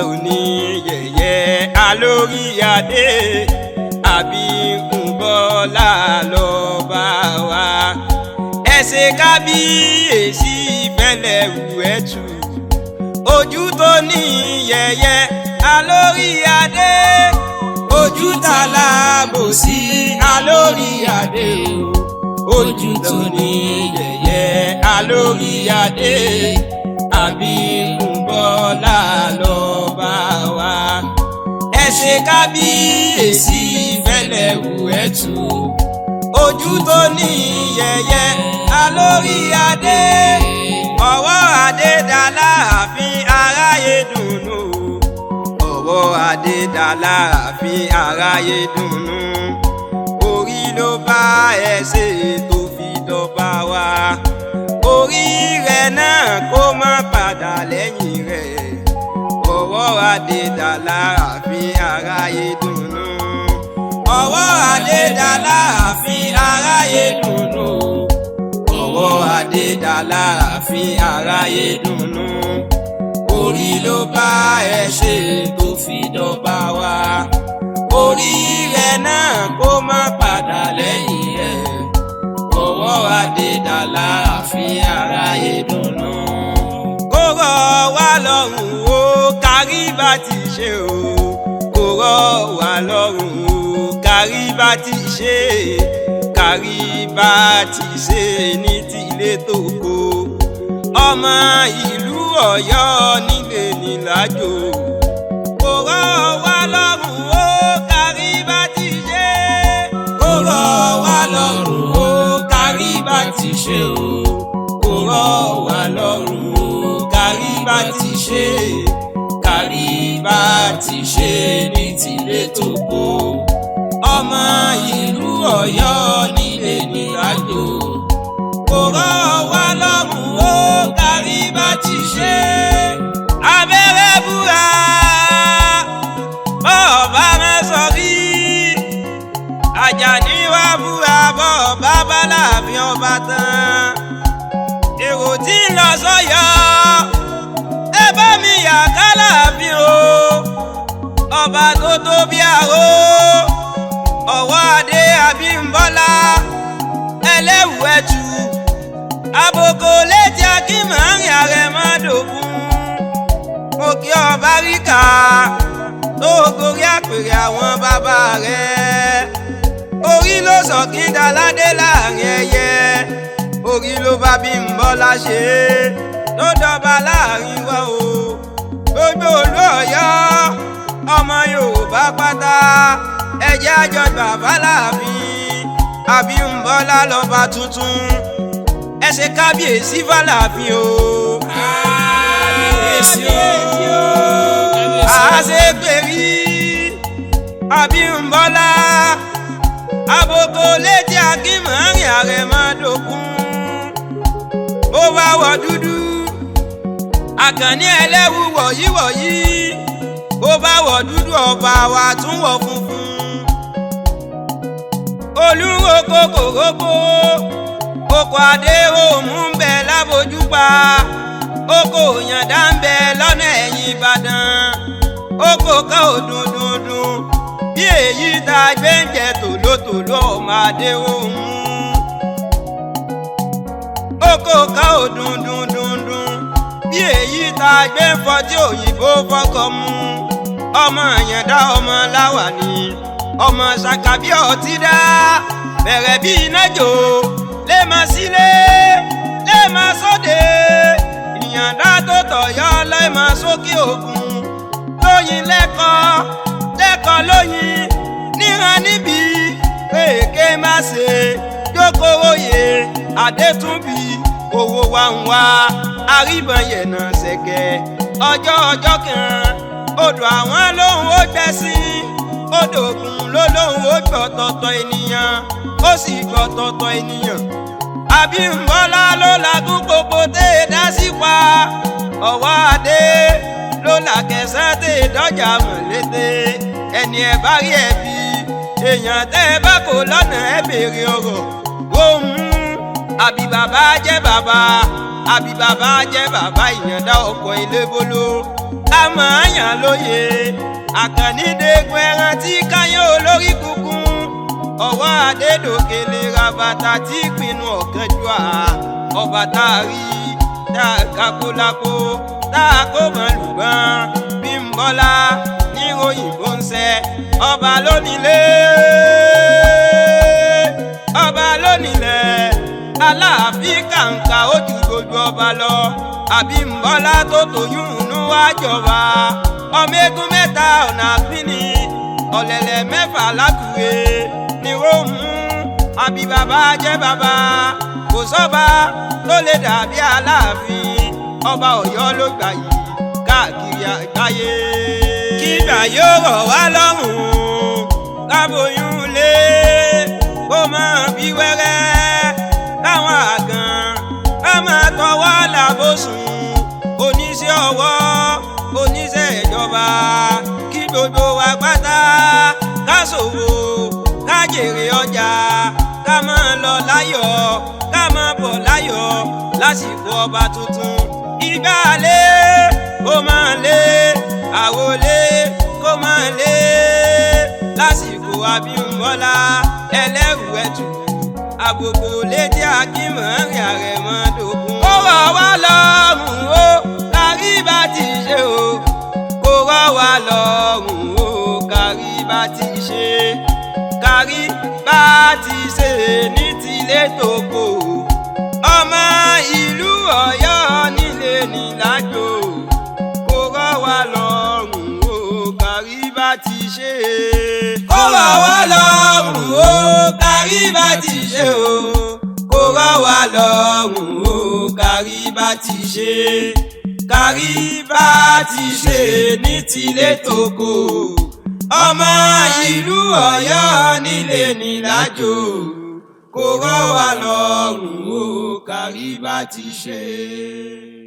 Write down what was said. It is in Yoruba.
Tó ní yẹ̀yẹ́ alórí adé, Abímbọ́lá ló bá wa. Ẹ ṣe kábíyèsí fẹ́lẹ́wù ẹ̀tù. Ojú tó ní yẹ̀yẹ́ alórí adé, ojú tàlábòsí alórí adé o. Ojú tó ní yẹ̀yẹ́ alórí adé, Abímbọ́lá ló bá wa. Ẹ ṣe kábíyèsí fẹ́lẹ́wù ẹ̀tù. Ojú tó ní yẹ̀yẹ́ alórí adé, ọwọ́ adé dá láàfin aráyé dùnnú. Ọwọ́ adé dá láàfin aráyé dùnnú. Orí ló bá ẹ ṣe tó fi dọ́ba wa. Orí rẹ̀ náà kó má padà lẹ́yìn rẹ̀. Ọwọ́ adé dá láàfin aráyé dùnnú. Ọwọ́ adé dá láàfin aráyé dùnnú. Ọwọ́ adé dá láàfin aráyé dùnnú. Orí ló bá ẹ ṣe tó fi dọ́ba wa. Orí rẹ̀ náà kó má padà lẹ́yìn rẹ̀. Ọwọ́ adé dá láàfin aráyé dùnnú. Kó rọ̀ wá lọ́rùn o, kárí bá ti ṣe o. Kó rọ̀ wá lọ́rùn o, kárí bá ti ṣe. Kárí bá ti ṣe ní tilé tó kó. Ọmọ ìlú Ọ̀yọ́ nílé nílájò. Kó rọ̀ wá lọ́rùn o, kárí bá ti ṣe. Kó rọ̀ wá lọ́rùn o, kárí bá ti ṣe o. Kó rọ̀ wá lọ́rùn o, kárí bá ti ṣe. Kárí bá ti ṣe ní tilé tó kó. Ọmọ ìlú Ọ̀yọ́ nílé nílájò. Kó rọ̀ wá lọ́rùn o, kárí bá ti ṣe. Abẹ́rẹ́ búra bọ́ọ̀bá máa sọ rí. Àjàní wá búra bọ́ọ̀bá bá láàfin ọba tán. Èrò tí ń lọ sọ́yọ́, ẹ bá mi yà ká láàfin o. Ọba tó tó bí àró, ọwọ́ adé Abímbọ́lá ẹlẹ́wù ẹ̀tù. Àbòkò létí akínmọ̀rin àrẹ̀mọ́dògún. Mo kí ọba ríkà tó gorí àpèrè àwọn bàbá rẹ̀. Orí ló sọ kí daládé láàrin ẹyẹ. Orí ló bá Bímbọ́lá ṣe tó dọba láàrin wa o. Gbogbo olú Ọ̀yọ́, ọmọ Yorùbá pátá, ẹ jẹ́ àjọ bàbá láàfin. Abímbọ́lá lọ́ba tuntun. Ẹ ṣe kábíyèsí fàlàfin o. Kábíyèsí o. Àṣepèrí Abímbọ́lá àbòkò létí akínmọ̀rin àrẹ̀mọ́dògún. Ó bá wọ dúdú, àkànní ẹlẹ́wù wọ̀yíwọ̀yí. Ó bá wọ dúdú, ọba wa tún wọ funfun. Olúroko kòrókó, oko adé òmù ń bẹ lábójúpa. Oko òyàndá ń bẹ lọ́nà ẹ̀yìn Ìbàdàn. Oko kan ò dùn dùn dùn bí èyí tá a gbé ń jẹ tòlótòló ọmọ adé òmù. Oko kan ò dùn dùn dùn dùn bí èyí tá a gbé ń fọtí òyìnbó fọkọ mu. Ọmọ àyàndá ọmọ láwàní, ọmọ sàkàbí ọtí dá bẹ̀rẹ̀ bí inájò lè máa sílé lè máa sóde. Ìyàndá tó tọ̀yọ́ lè máa sókè òkun. Lóyin lẹ́kọ̀ọ́ lẹ́kọ̀ọ́ lóyin níran níbi èké má ṣe jókòó-oyè Adétúnbí owó wa ń wá àríbọ̀nyẹ̀nà ṣẹ̀kẹ̀. Ọjọ́ ọjọ́ kan odò àwọn lóhùn ó gbẹ́sí, odò ògùn ló lóhùn ó gbọ̀tọ̀tọ̀ ènìyàn, ó sì gbọ̀tọ̀tọ̀ ènìyàn. Abímbọ́lá ló lagún gbogbo tẹ́ ẹ dá sí pa. Ọwọ́ adé ló là kẹsàn tẹ́ ẹ dọ́jà mọ̀lété. Ẹni ẹ bá rí ẹ bí èèyàn tẹ́ ẹ bá kò lọ́nà ẹ béèrè ọ̀rọ̀. Ó mú àbí bàbá jẹ́ bàbá, àbí bàbá jẹ́ bàbá. Ìyàndá ọkọ̀ ilébóló. Àmọ́ àyàn lóye àkànní dẹ́gun ẹran tí káyọ̀ olórí kúkún ọwọ́ adédòkèlè ra bàtà tí ìpinnu ọ̀kánjúà ọba tá a rí tá a kakólákó tá a kó mọ́ lùgbọ́n Bímbọ́lá níròyìn bó ń sẹ́ ọba lónílé ọba lónílẹ̀ Aláàfin kàǹkà ó ju gbogbo ọba lọ. Àbímbọ́lá tó tóyún inú wá jọba ọmọ eégún mẹ́ta ọ̀nà àpínì ọ̀lẹ̀lẹ̀ mẹ́fà lákùrè ní róòmù àbí bàbá jẹ́ bàbá kò sọ́ba tó lè dàbí Aláàfin ọba Ọ̀yọ́ ló gbà yìí káàkiri àgbáyé. Kígbà yóò rọ̀ wá lọ́rùn kábòyún lé kó máa bí wẹ́rẹ́ káwọn àgàn ká máa tọwọ́ làbòsùn oníṣẹ́ ọwọ́ oníṣẹ́ ìjọba kí gbogbo wa pátá ká ṣòwò ká jèrè ọjà ká máa lọ láyọ̀ ká máa bọ̀ láyọ̀ lásìkò ọba tuntun. Ìgbà lé kó máa lé àwọlé kó máa lé lásìkò Abímbọ́lá ẹlẹ́rù ẹ̀tù àbùkù létí akínmọ̀rin àrẹ̀mọ́dógún. Ó rọ̀ wá lọ́rùn o kárí bá ti ṣe o kó rọ̀ wá lọ́rùn o kárí bá ti ṣe kárí bá ti ṣe ní tilé tòkó ọmọ ìlú Ọ̀yọ́ nílé nílájò kó rọ̀ wá lọ́rùn o kárí bá ti ṣe. Kó rọ̀ wá lọ́rùn o kárí bá ti ṣe o kó rọ̀ wá lọ́rùn o kárí bá ti ṣe kárí bá ti ṣe ní tilé tòkó ọmọ ìlú Ọ̀yọ́ nílé nílájò kó rọ̀ wá lọ́rùn o kárí bá ti ṣe.